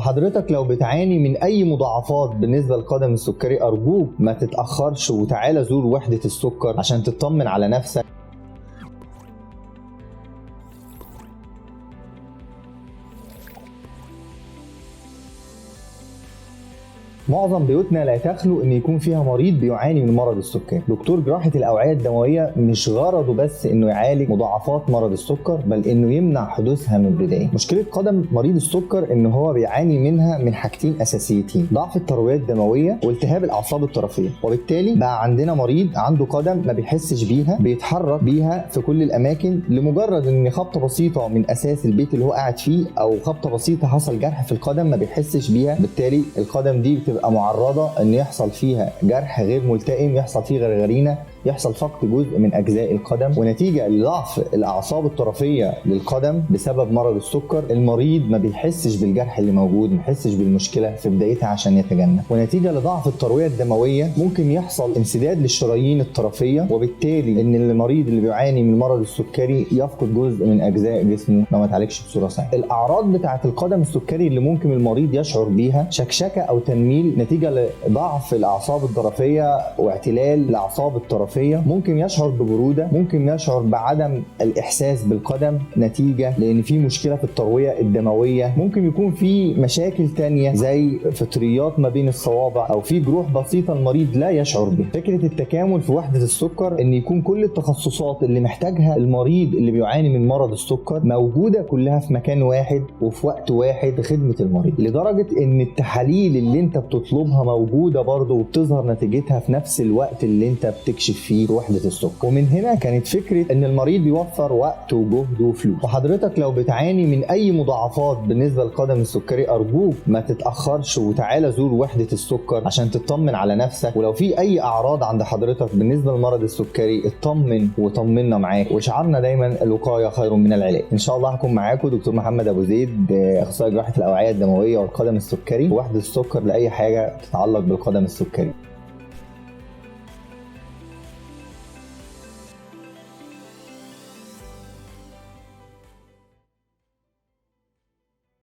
وحضرتك لو بتعاني من اي مضاعفات بالنسبة للقدم السكري، ارجوك ما تتاخرش وتعالى زور وحده السكر عشان تطمن على نفسك. معظم بيوتنا لا تخلو ان يكون فيها مريض بيعاني من مرض السكري. دكتور جراحة الاوعية الدموية مش غرضه بس انه يعالج مضاعفات مرض السكر، بل انه يمنع حدوثها من البداية. مشكلة قدم مريض السكر ان هو بيعاني منها من حاجتين اساسيتين: ضعف التروية الدموية والتهاب الاعصاب الطرفية. وبالتالي بقى عندنا مريض عنده قدم ما بيحسش بيها، بيتحرك بيها في كل الاماكن، لمجرد ان خبطة بسيطة من اساس البيت اللي هو قاعد فيه او خبطة بسيطة حصل جرح في القدم ما بيحسش بيها. بالتالي القدم دي بتبقى معرضة ان يحصل فيها جرح غير ملتئم، يحصل فيه غرغرينة، يحصل فقد جزء من اجزاء القدم. ونتيجة لضعف الاعصاب الطرفية للقدم بسبب مرض السكر، المريض ما بيحسش بالجرح اللي موجود، ما بيحسش بالمشكلة في بدايتها عشان يتجنب. ونتيجة لضعف التروية الدموية ممكن يحصل انسداد للشرايين الطرفية، وبالتالي ان المريض اللي بيعاني من مرض السكري يفقد جزء من اجزاء جسمه لو ما اتعالجش بصورة صحيحة. الاعراض بتاعة القدم السكري اللي ممكن المريض يشعر بيها شكشكة او تنميل نتيجة لضعف الاعصاب الطرفية واعتلال الاعصاب الطرفية. ممكن يشعر ببرودة، ممكن يشعر بعدم الإحساس بالقدم نتيجة لأن في مشكلة في التروية الدموية. ممكن يكون في مشاكل تانية زي فطريات ما بين الصوابع أو في جروح بسيطة المريض لا يشعر بها. فكرة التكامل في وحدة السكر إن يكون كل التخصصات اللي محتاجها المريض اللي بيعاني من مرض السكر موجودة كلها في مكان واحد وفي وقت واحد لخدمة المريض، لدرجة إن التحاليل اللي أنت بتطلبها موجودة برضه وبتظهر نتيجتها في نفس الوقت اللي أنت بتكشف فيه وحدة السكر. ومن هنا كانت فكرة ان المريض بيوفر وقت وجهد وفلوس. وحضرتك لو بتعاني من اي مضاعفات بالنسبة للقدم السكري، ارجوك ما تتأخرش وتعالى زور وحدة السكر عشان تطمن على نفسك. ولو في اي اعراض عند حضرتك بالنسبة للمرض السكري اطمن وطمنا معاك، وشعارنا دايما الوقاية خير من العلاج. ان شاء الله هكون معاكم دكتور محمد ابو زيد، اخصائي جراحة الاوعية الدموية والقدم السكري، ووحدة السكر لاي حاجة تتعلق بالقدم السكري.